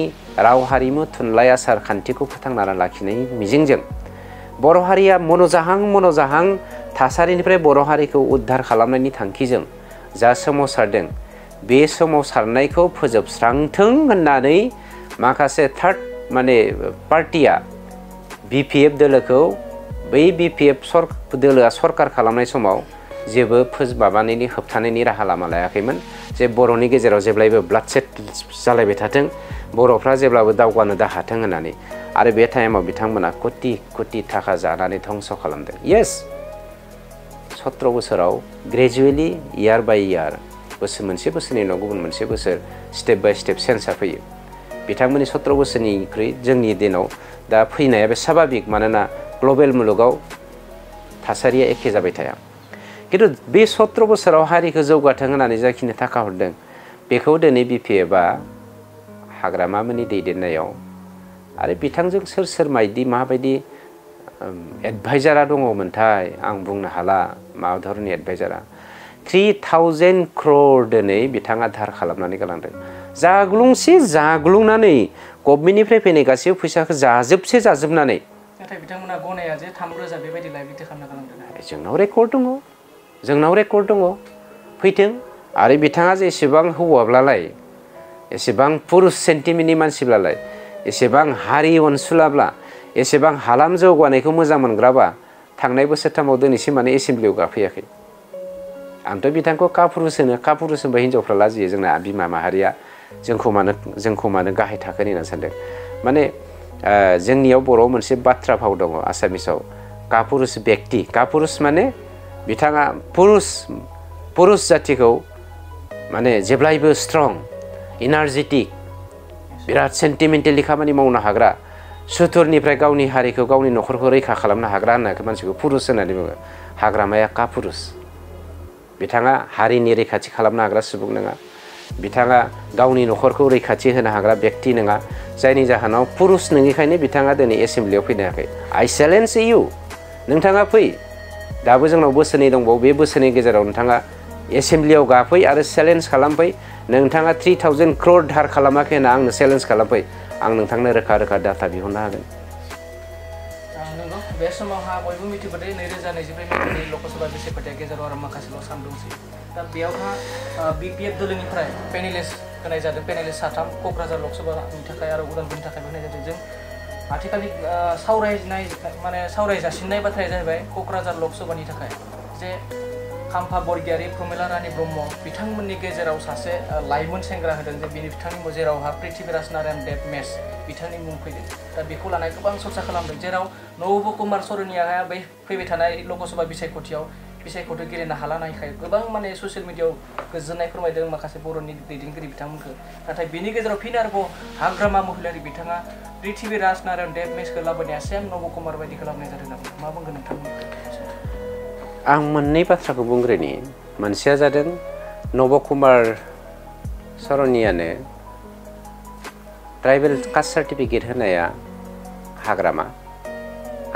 राव हारिमु थुनलाइ आसार खान्थिखौ फोथांना लाखिनायनि मिजिंजों बर' हारिया मन'जाहां थासारिनिफ्राय बर' हारिखौ उद्धार खालामनायनि थांखिजों जा सोमावसारदों बे सोमावसारनायखौ फोजोबस्रांथों होननानै माखासे थार्ड पार्टिया बिपिएफ दोलोखौ बै बिपिएफ दोलोआ सरकार खालामनाय समाव जेबो माबानायनि होबथानायनि राहा लामा लायाखैमोन जे बर'नि गेजेराव जेब्लायबो ब्लाडसेड जालायबाय थाथों बर'फ्रा जेब्लाबो दावगानो दाहाथों होननानै आरो बे टाइमाव बिथांमोना कोटि थाखा जानानै धंस खालामदों येस 17 बोसोराव ग्रेजुवेलि इयार बाय इयार मोनसे बोसोरनि उनाव गुबुन मोनसे बोसोर स्टेप बाय स्टेप चेन्जआ फैयो बिथांमोननि 17 बोसोरनिख्रुइ जोंनि दिनाव दा फैनाया बे स्वाभाबिक मानोना ग्लबेल मुलुगाव थासारिया एखे जाबाय थाया किन्तु बे 17 बोसोराव हारिखौ जौगाथों होननानै जाखिनि थाखा हरदों बेखौ दिनै बिपिएफआ हाग्रामामोननि दैदेननायाव आरो बिथांजों सोर माबायदि एडभाइजारा दङमोनथाय आं बुंनो हाला मा धरननि एडभाइजारा 3000 crore दिनै बिथाङा धार खालामनानै गालांदों जाग्लुंनानै गभर्नमेन्टनिफ्राय फैनाय गासैबो फैसाखौ जाजोबनानै नाथाय बिथांमोना गनाया जे 3,000 बेबायदि लाइबिलिटि खालामना गालांदों जोंनाव रेकर्ड दङ फैथों आरो बिथाङा जे एसेबां हौवाब्लालाय एसेबां पुरुष सेन्टिमेन्टनि मानसिब्लालाय एसेबां हारि अनसुलाब्ला एसेबां हालाम जौगानायखौ मोजां मोनग्राबा थांनाय बोसोरथामाव दिनैसिम माने एसेमब्लियाव गाफैयाखै आंथ' बिथांखौ कापुरुष होनबा हिनजावफ्रा लाजियो जोंना बिमा माहारिया जोंखौ मानो गाहाय थाखोनि होनना सानदों माने जोंनियाव बर'आव मोनसे बाथ्रा भाव दङ आसामिसाव कापुरुष व्यक्ति कापुरुष माने बिथाङा पुरुष जातिखौ माने जेब्लायबो स्ट्रं इनार्जेटिक बिराद सेन्टिमेन्टेलि खामानि मावनो हाग्रा सुथुरनिफ्राय गावनि हारिखौ गावनि न'खरखौ रैखा खालामनो हाग्रा होननायखौ मानसिखौ पुरुष होननानै बुङो हाग्रामाया कापुरुष बिथाङा हारिनि रैखाथि खालामनो हाग्रा सुबुं नङा बिथाङा गावनि न'खरखौ रैखाथि होनो हाग्रा व्यक्ति नङा जायनि जाहोनाव पुरुष नङिखायनो बिथाङा दिनै एसेमब्लियाव फैनो हायाखै आइ चेलेन्ज इउ नोंथाङा फै दाबो जोंनाव बोसोरनै दंबावो बे बोसोरनि गेजेराव नोंथाङा एसेमब्लियाव गाफै आरो चेलेन्ज खालामफै नोंथाङा 3000 crore धार खालामाखै होनना आंनो चेलेन्ज खालामफै आं नोंथांनो रोखा डाटा बिहरनो हागोन नंगौ बे समावहा बयबो मिथिबाय 2023 मायथाइनि लकसभा बिसायख'थिया गेजेराव आरो माखासेल' सान दंसै दा बेयावहा बिपिएफ दोलोनिफ्राय पेनेलिस्ट होनाय जादों पेनेलिस्ट 3 क'क्राझार लकसभानि थाखाय आरो उदालगुरिनि थाखाय होनाय जादों जों आथिखालनि सावरायजासिननाय बाथ्राया जाहैबाय क'क्राझार लकसभानि थाखाय जे खाम्फा बरगयारी प्रमिला रानी ब्रह्म बिथांमोननि गेजेराव सासे लाइमोन सेंग्रा होदों जे बिथांनि जेरावहा पृथ्वीराज नारायण देब मेस बिथांनि मुं फैदों दा बेखौ लानाय गोबां चर्चा खालामदों जेराव नब कुमार सरनिया बै फैबाय थानाय लकसभा बिसायख'थियाव बिसायख'थो गेलेनो हाला नायखाय गोबां माने ससियेल मिडियायाव गोजोननाय फोरमायदों माखासे बर'नि दैदेनगिरि बिथांमोनखौ नाथाय बेनि गेजेराव फिन आरोबाव हाग्रामा महिलारि बिथाङा पृथ्वी राजनारायण देब मेचखौ लाबोनाया सेम नब कुमार बायदि खालामनाय जादों नामा मा बुंगोन नोंथांमोनखौ आं मोननै बाथ्राखौ बुंग्रोनि मोनसेया जादों नब कुमार सरनियानो ट्राइबेल कास्ट सार्टिफिकेट होनाया हाग्रामा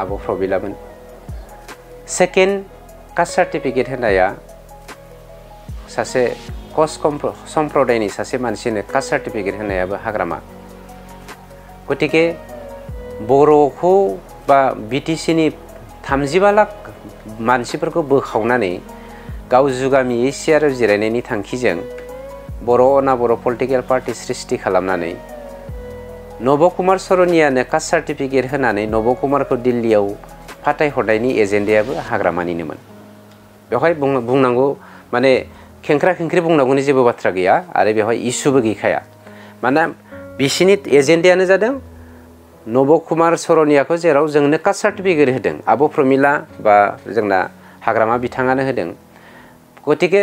आब' प्रबिलामोन सेकेन्ड कास्ट सार्टिफिकेट होनाया सासे कस सम्प्रदायनि सासे मानसिनो कास्ट सार्टिफिकेट होनायाबो हाग्रामा गतिके बर'खौ बा बिटिसिनि 35 लाख मानसिफोरखौ बोखावनानै गाव जुगामियै सियाराव जिरायनायनि थांखिजों बर' अनाबर' पलिटिकेल पार्टि सृष्टि खालामनानै नब कुमार सरनियानो कास्ट सार्टिफिकेट होनानै नब कुमारखौ दिल्लीयाव फाथायहरनायनि एजेन्डायाबो हाग्रामानिनोमोन बेवहाय बुंनांगौ माने खेंख्रा खेंख्रि बुंनांगौनि जेबो बाथ्रा गैया आरो बेवहाय इसुबो गैखाया मानोना बिसिनि एजेन्डायानो जादों नब कुमार सरनियाखौ जेराव जोंनो कास्ट सार्टिफिकेट होदों आब' प्रमिला बा जोंना हाग्रामा बिथाङानो होदों गतिके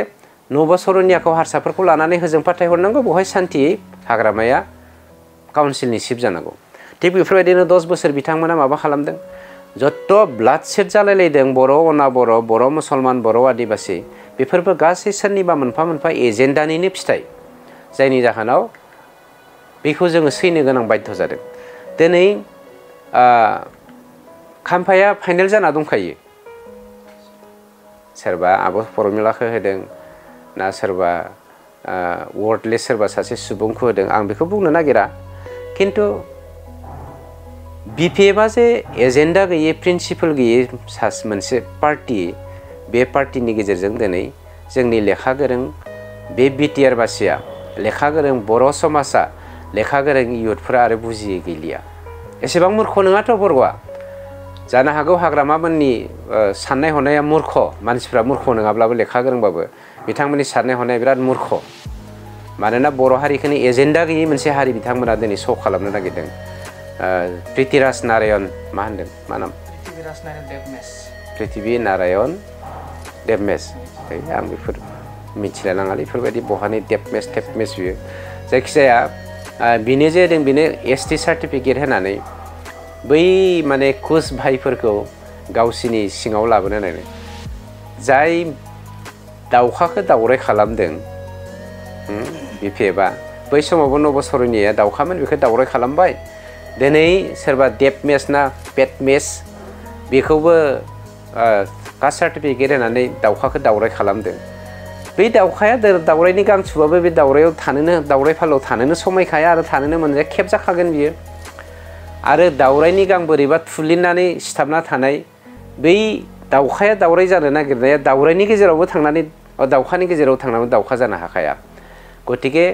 नब सरनियाखौ हारसाफोरखौ लानानै होजों फाथायहरनांगौ बेवहाय सान्थियै हाग्रामाया काउन्सिलनि चिफ जानांगौ थिग बेफोरबायदिनो 10 बोसोर बिथांमोना माबा खालामदों जत्त ब्लाड सेट जालायलायदों बर' अनाबर' बर' मुसलमान बर' आदिबासि बेफोरबो गासै सोरनिबा मोनफा मोनफा एजेन्डानिनो फिथाइ जायनि जाहोनाव बेखौ जोङो सैनो गोनां बाध्य जादों दिनै खाम्फाया फाइनेल जाना दंखायो सोरबा आब' प्रमिलाखौ होदों ना सोरबा वार्डलेस सोरबा सासे सुबुंखौ होदों आं बेखौ बुंनो नागिरा किन्तु बिपिएफआ जे एजेन्डा गैयै प्रिन्सिपल गैयै मोनसे पार्टि बे पार्टिनि गेजेरजों दिनै जोंनि लेखा गोरों बे बिटिआर बासिया लेखा गोरों बर' समाजा लेखा गोरों इयुथफोरा आरो बुजियै गैलिया एसेबां मूर्ख नङाथ' बर'आ जानो हागौ हाग्रामामोननि साननाय हनाया मूर्ख मानसिफ्रा मूर्ख नङाब्लाबो लेखा गोरोंबाबो बिथांमोननि साननाय हनाया बिराद मूर्ख मानोना बर' हारिखौनो एजेन्डा गैयै मोनसे हारि बिथांमोना दिनै श' खालामनो नागिरदों पृथ्वीराज नारायण मा होनदों मा नाम पृथ्वी नारायण देबमेस आं बेफोर मिथिलाय लाङालै बेफोरबायदि बहानि देबमेस टेबमेस बियो जायखिजाया बिनो जे दों बिनो एसटि सार्टिफिकेट होनानै बै माने कुच भाइफोरखौ गावसिनि सिङाव लाबोनो नागिरदों जाय दाउखाखौ दावराय खालामदों बिपिएफआ बै समावबो नब सरनिया दाउखामोन बेखौ दावराय खालामबाय दिनै सोरबा देबमेस ना पेटमेस बेखौबो कास्ट सार्टिफिकेट होनानै दाउखाखौ दावराय खालामदों बे दाउखाया दावरायनि गां सुबाबो बे दावरायाव थानोनो दावराय फालोआव थानोनो समायखाया आरो थानोनो मोनजाया खेबजाखागोन बियो आरो दावरायनि गां बोरैबा थुलिनानै सिथाबना थानाय बै दाउखाया दावराय जानो नागिरनाया दावरायनि गेजेरावबो थांनानै दाउखानि गेजेराव थांनानै दाउखा जानो हाखाया गतिके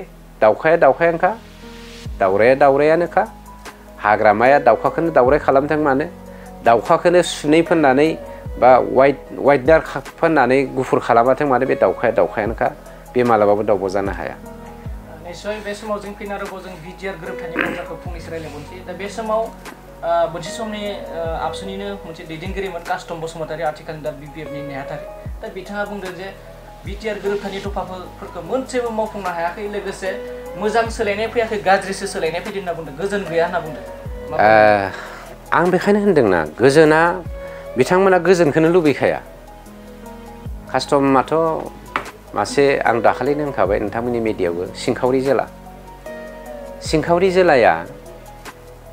दाउखाया दाउखायानोखा दावराया दावरायानोखा हाग्रामाया दाउखाखौनो दावराय खालामथों मानो दाउखाखौनो सुनै फोननानै बा वाइटनार फोननानै गुफुर खालामाथों मानो बे दाउखाया दाउखायानोखा बे मालाबाबो दावब' जानो हाया निश्चय बे समाव जों फैनो आरोबाव जों बिटिआर गोरोबथानि बाथ्राखौ फंनैसो रायलायबावनोसै दा बे समाव मोनसे समनि आबसुनिनो मोनसे दैदेनगिरिमोन कास्टम बसुमतारी आथिखालनि दा बिपिएफनि नेहाथारि दा बिथाङा बुंदों जे बिटिआर गोरोबथानि दफाफोरखौ मोनसेबो मावफुंनो हायाखै लोगोसे मोजां सोलायनाय फैयाखै गाज्रिसो सोलायनाय फैदों होनना बुंदों गोजोन गैया होनना बुंदों आं बेखायनो होनदोंना गोजोना बिथांमोना गोजोनखौनो लुबैखाया कास्टमाथ' मासे आं दाखालिनो होनखाबाय नोंथांमोननि मिडियायावबो सिंखावरि जोलाया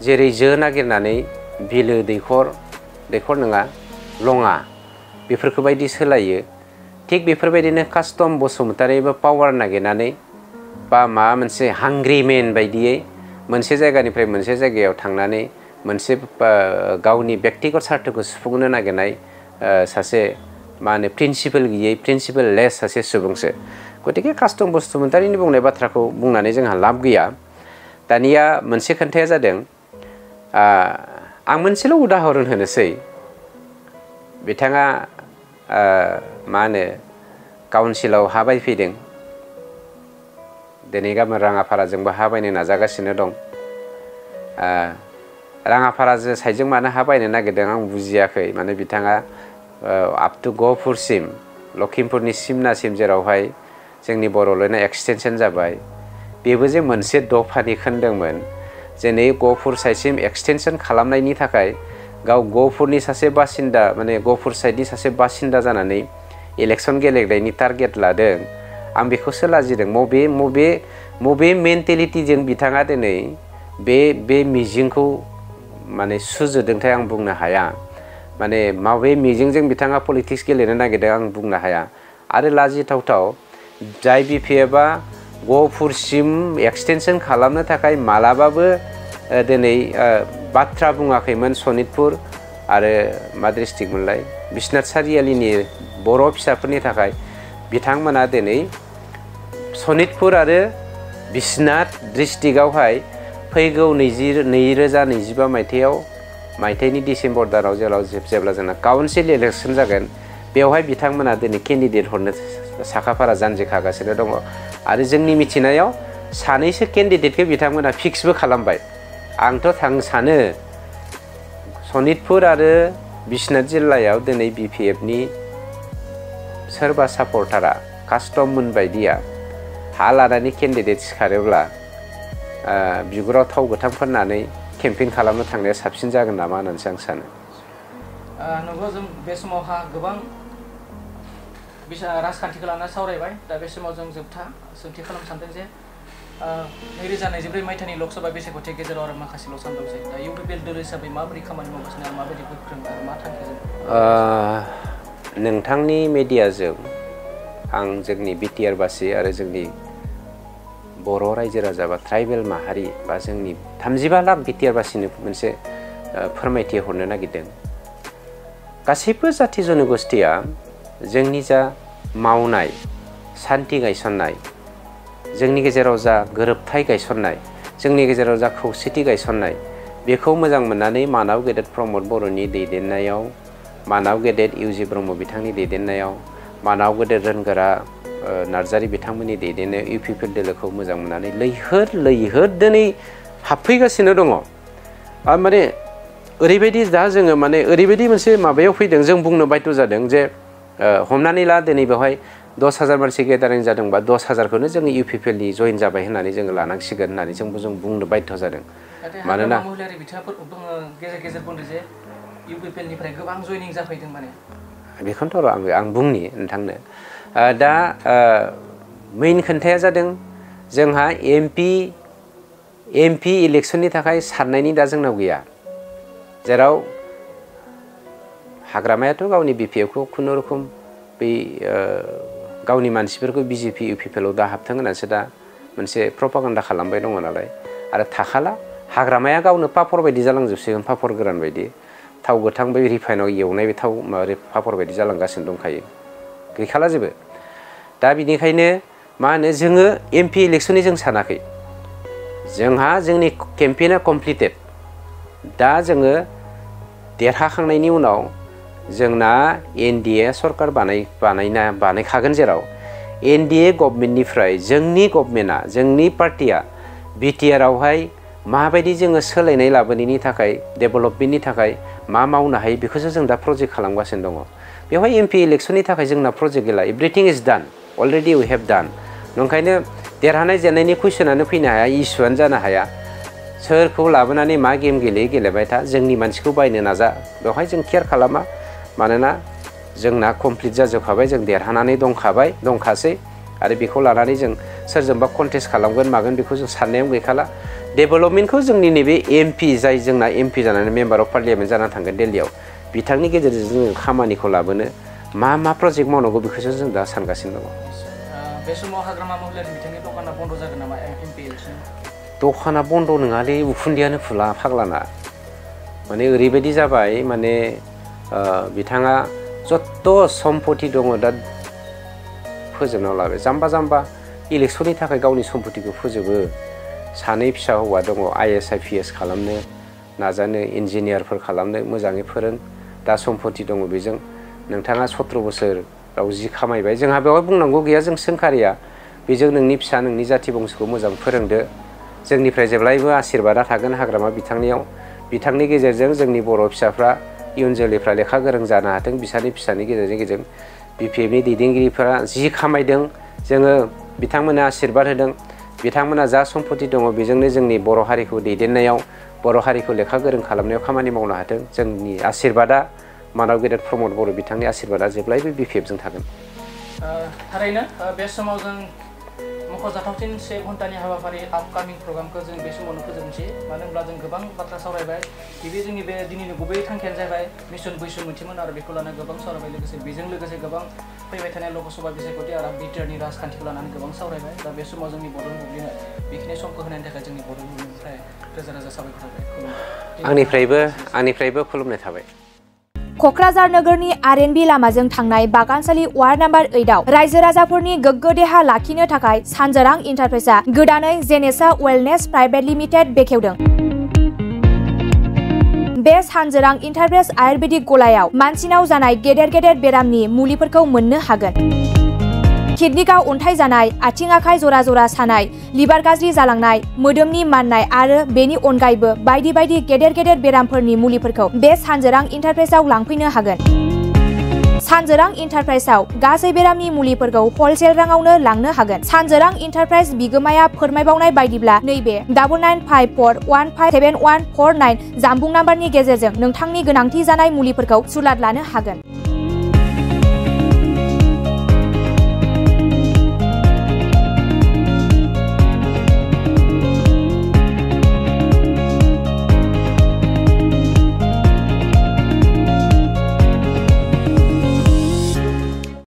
जेरै जो नागिरनानै बिलो दैखर नङा लङा बेफोरखौ बायदि सोलायो थिग बेफोरबायदिनो कास्टम बसुमतारीबो पावार नागिरनानै बा माबा मोनसे हांग्रि मेन बायदियै मोनसे जायगानिफ्राय मोनसे जायगायाव थांनानै मोनसे गावनि बेक्तिगत सार्थखौ सुफुंनो नागिरनाय सासे मा होनो प्रिन्सिपल गैयै प्रिन्सिपल लेस सासे सुबुंसो गतिके कास्टम बसुमतारीनि बुंनाय बाथ्राखौ बुंनानै जोंहा लाब गैया दानिया मोनसे खोन्थाया जादों आं मोनसेल' उदाहरन होनोसै बिथाङा मा होनो काउन्सिलाव हा बायफैदों दिनै गाबोन राङाफाराजोंबो हा बायनो नाजागासिनो दं राङाफारा साइडजों मानो हा बायनो नागिरदों आं बुजियाखै माने बिथाङा आप टु गहपुरसिम लखिमपुरनि सिमनासिम जेरावहाय जोंनि बड'लेण्डआ एक्सटेनसन जाबाय बेबो जे मोनसे दफानि खोन्दोंमोन जेनै गहपुर साइडसिम एक्सटेनसन खालामनायनि थाखाय गाव गहपुरनि सासे बासिन्दा माने गहपुर साइडनि सासे बासिन्दा जानानै इलेक्सन गेलेनायनि टारगेट लादों आं बेखौसो लाजिदों मबे मेन्टेलिटिजों बिथाङा दिनै बे मिजिंखौ माने सुजुदोंथाय आं बुंनो हाया माने माबे मिजिंजों बिथाङा पलिटिक्स गेलेनो नागिरदों आं बुंनो हाया आरो लाजिथावथाव जाय बिपिएफआ गहपुरसिम एक्सटेनसन खालामनो थाखाय मालाबाबो दिनै बाथ्रा बुङाखैमोन सनितपुर आरो मा डिस्ट्रिक्टमोनलाय बिश्वनाथ सारियालिनि बर' फिसाफोरनि थाखाय बिथांमोना दिनै सनितपुर आरो बिश्वनाथ डिस्ट्रिक्टआवहाय फैगौ 2025 मायथाइनि डिसेम्बर दानाव जेब्ला जोंना काउन्सिल इलेक्सन जागोन बेवहाय बिथांमोना दिनै केन्डिडेट हरनो साखाफारा जानजि खागासिनो दङ आरो जोंनि मिथिनायाव सानैसो केन्डिडेटखौ बिथांमोना फिक्सबो खालामबाय आंथ' सानो सनितपुर आरो बिश्वनाथ जिल्लायाव दिनै बिपिएफनि सोरबा सापर्टारा कास्टममोन बायदिया हा लानानै केन्डिडेट सिखारोब्ला बिगुराव थाव गोथां फोननानै केम्पेइन खालामनो थांनाया साबसिन जागोन नामा होननानैसो आं सानो नंगौ जों बे समावहा गोबां राजखान्थिखौ लाना सावरायबाय दा बे समाव जों जोबथा सोंथि खालामनो सानदों जे 2024 मायथाइनि लकसभा बिसायख'थि गेजेराव आरो माखासेल' सान दंसै दा इउपिपिएल दोलो हिसाबै माबोरै खामानि मावगासिनो आरो माबायदि गोख्रों आरो मा थांखिजों नोंथांनि मेडियाजों आं जोंनि बिटिआर बासि आरो जोंनि बर' रायजो राजा बा ट्राइबेल माहारि बा जोंनि 35 लाख बिटिआर बासिनो मोनसे फोरमायथि हरनो नागिरदों गासैबो जाथि जनगोष्ठिया जोंनि जा मावनाय सान्थि गायसननाय जोंनि गेजेराव जा गोरोबथाय गायसननाय जोंनि गेजेराव जा खौसेथि गायसननाय बेखौ मोजां मोननानै मानाव गेदेर प्रमद बर'नि दैदेननायाव मानाव गेदेर इउजि ब्रह्म बिथांनि दैदेननायाव मानाव गेदेर रोनगोरा नार्जारि बिथांमोननि दैदेननायाव इउपिपिएल दोलोखौ मोजां मोननानै लैहोर दिनै हाबफैगासिनो दङ माने ओरैबायदि दा जोङो माने ओरैबायदि मोनसे माबायाव फैदों जों बुंनो बाध्य जादों जे हमनानै ला दिनै बेवहाय 10,000 मानसि गेदारिं जादोंबा 10,000खौनो जोङो इउपिपिएलनि जइन जाबाय होननानै जोङो लानांसिगोन होननानै जों बुंनो बाध्य जादों मानोना महिलायारि बिथांफोर गेजेर बुंदों जे इउपिपिएलनिफ्राय गोबां जइनिं जाफैदों माने बेखौनोथ' आं बुंनि नोंथांनो दा मेइन खोन्थाया जादों जोंहा एमपि इलेक्सननि थाखाय साननायनि दा जोंनाव गैया जेराव हाग्रामायाथ' गावनि बिपिएफखौ खुनुरुखुम बै गावनि मानसिफोरखौ बिजेपि इउपिपिएलआव दा हाबथों होननानैसो दा मोनसे प्रपागान्डा खालामबाय दङ नालाय आरो थाखाला हाग्रामाया गावनो पापर बायदि जालांजोबसिगोन पापर गोरान बायदि थाव गोथां बै रिफाइनाव एवनाय बे थाव पापर बायदि जालांगासिनो दंखायो गैखाला जेबो दा बिनिखायनो मा होनो जोङो एमपि इलेक्सननि जों सानाखै जोंहा जोंनि केम्पेइना कमप्लिटेड दा जोङो देरहाखांनायनि उनाव जोंना एनडिए सरकार बानायखागोन जेराव एनडिए गभर्नमेन्टनिफ्राय जोंनि गभर्नमेन्टआ जोंनि पार्टिया बिटिआरआवहाय माबायदि जोङो सोलायनाय लाबोनायनि थाखाय डेभेलपमेन्टनि थाखाय मा मावनो हायो बेखौसो जों दा प्रजेक्ट खालामगासिनो दङ बेवहाय एमपि इलेक्सननि थाखाय जोंना प्रजेक्ट गैला everything is done already we have done ओंखायनो देरहानाय जेननायनि कुइसनानो फैनो हाया इस्युआनो जानो हाया सोरखौ लाबोनानै मा गेम गेलेबाय था जोंनि मानसिखौ बायनो नाजा बेवहाय जों केयार खालामा मानोना जोंना कमप्लिट जाजोबखाबाय जों देरहानानै दंखासै आरो बेखौ लानानै जों सोरजोंबा कन्टेस्ट खालामगोन मागोन बेखौ जों साननायाव गैखाला डेभेलपमेन्टखौ जोंनि नैबे एमपि जाय जोंना एमपि जानानै मेम्बार अफ पार्लियामेन्ट जानानै थांगोन दिल्लीयाव बिथांनि गेजेरजों जोङो खामानिखौ लाबोनो मा प्रजेक्ट मावनांगौ बेखौसो जों दा सानगासिनो दङ बे समाव हाग्रामा महिलारि बिथांनि दखाना बन्द जागोन नामा एमपि इलेक्सन दखाना बन्द नङालै उखुन्दैयानो फुला फाग्लाना माने ओरैबायदि जाबाय माने बिथाङा जत्त सम्पति दङ दा फोजोबना लाबाय जाम्बा इलेक्सननि थाखाय गावनि सम्पतिखौ फोजोबो सानै फिसा हौवा दङ आइएस आइपिएस खालामनो नाजानो इन्जिनियारफोर खालामनो मोजाङै फोरों दा सम्पति दङ बेजों नोंथाङा 17 बोसोराव जि खामायबाय जोंहा बेवहाय बुंनांगौ गैया जों सोंखारिया बेजों नोंनि फिसा नोंनि जाथि बंसखौ मोजां फोरोंदो जोंनिफ्राय जेब्लायबो आशीर्बादा थागोन हाग्रामा बिथांनियाव बिथांनि गेजेरजों जोंनि बर' फिसाफ्रा इयुन जोलैफ्रा लेखा गोरों जानो हाथों बिसानि फिसानि गेजेरजों BPFनि दैदेनगिरिफोरा जि खामायदों जोङो बिथांमोना आशीर्बाद होदों बिथांमोना जा सम्पति दङ बेजोंनो जोंनि बर' हारिखौ दैदेननायाव बर' हारिखौ लेखा गोरों खालामनायाव खामानि मावनो हाथों जोंनि आशीर्बादा मानव गेदेर प्रमद बर' बिथांनि आशीर्बादा जेब्लायबो BPFजों थागोन थारैनो बे समाव जों मख'जाथावसिन 1 घन्टानि हाबाफारि आपकामिं प्रग्रामखौ जों बे समावनो फोजोबनोसै मानो होनब्ला जों गोबां बाथ्रा सावरायबाय गिबि जोंनि बे दिनैनि गुबै थांखियानो जाबाय मिशन बैसोमुथिमोन आरो बेखौ लानानै गोबां सावरायबाय लोगोसे बेजों लोगोसे गोबां फैबाय थानाय लकसभा बिसायख'थि आरो बिटिआरनि राजखान्थिखौ लानानै गोबां सावरायबाय दा बे समाव जोंनि बड'लेण्ड बुब्लिनो बेखिनि समखौ होनायनि थाखाय जोंनि बड'लेण्ड बुब्लिनिफ्राय रोजा रोजा साबायखर थाबाय आंनिफ्रायबो खुलुमनाय थाबाय क'क्राझार नोगोरनि आरएनबि लामाजों थांनाय बागानसालि वार्ड नाम्बार 8 आव रायजो राजाफोरनि गोग्गो देहा लाखिनो थाखाय सानजोरां इन्टारप्राइजआ गोदानै जेनेसा वेलनेस प्राइभेट लिमिटेड बेखेवदों। बे सानजोरां इन्टारप्राइज आयुर्वेदिक गलायाव मानसिनाव जानाय गेदेर गेदेर बेरामनि मुलिफोरखौ मोननो हागोन। किडनिकआव अन्थाइ जानाय, आथिं आखाइ जरा जरा सानाय, लिभार गाज्रि जालांनाय, मोदोमनि माननाय आरो बेनि अनगायैबो बायदि बायदि गेदेर गेदेर बेरामफोरनि मुलिफोरखौ बे सानजोरां इन्टारप्राइजआव लांफैनो हागोन। सानजोरां इन्टारप्राइजआव गासै बेरामनि मुलिफोरखौ हलसेल राङावनो लांनो हागोन। सानजोरां इन्टारप्राइज बिगोमाया फोरमायबावनाय बायदिब्ला नैबे 9954157149 जानबुं नाम्बारनि गेजेरजों नोंथांनि गोनांथि जानाय मुलिफोरखौ सुलाद लानो हागोन।